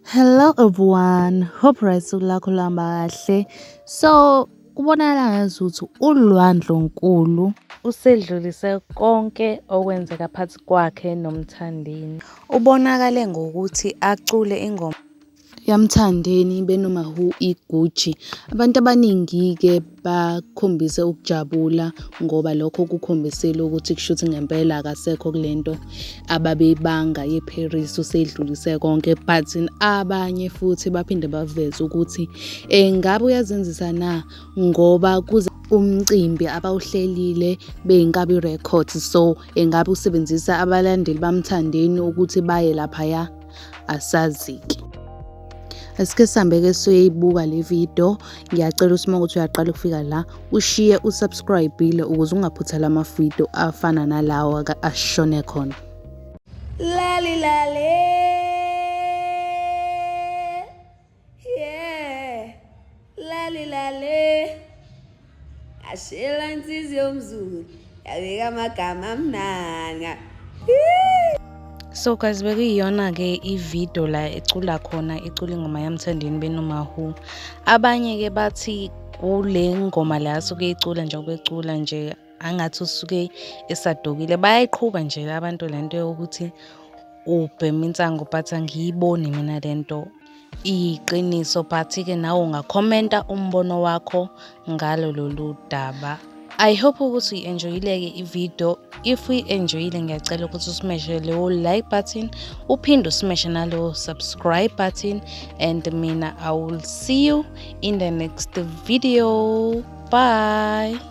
Hello everyone, hope right usuku lakho luhamba kahle. So kubonakala ngazuthi uLwandle Nkulu usedlulise konke okwenzeka phakathi kwakhe noMthandeni. Ubonakale ngokuthi acule ingoma yaMthandeni benoMawhoo iGucci. Abantu abaningi-ke bakhombise ukujabula ngoba lokho kukhombisile ukuthi kushuthi ngempela akasekho kule nto ababeyibanga yeParis useyidlulise konke but abanye futhi baphinde baveze ukuthi um ngabe uyazenzisa na ngoba kuze umcimbi abawuhlelile beyinkabi records so engabe usebenzisa abalandeli bamthandeni ukuthi baye laphaya asazi-ke. Asike sihambe-ke siyoyibuka le video. Ngiyacela ukuthi uma ukuthi uyaqala ukufika la, ushiye usubscribe-ile ukuze ungaphuthelwa amavidiyo afana nalawa ashone khona. Lali lale. Yeah. Lali lale. Ashela insizwa yomZulu yabeka amagama amnandi. So guys bekuyiyona-ke i-video la ecula khona icula ingoma yaMthandeni benoMawhoo. Abanye-ke bathi kule ngoma la asuke ecula nje ubecula nje angathi usuke esadukile. Bayayiqhuba nje abantu le nto yokuthi ubhema insangu but angiyiboni mina le nto iyiqiniso but-ke nawe ungakhomenta umbono wakho ngalo lolu daba. I hope ukuthi uyi-enjoyile-ke i-video. If uyi-enjoyile ngiyacela ukuthi usimeshe leyo like button, uphinde usimeshe nalowo subscribe button and mina I will see you in the next video. Bye.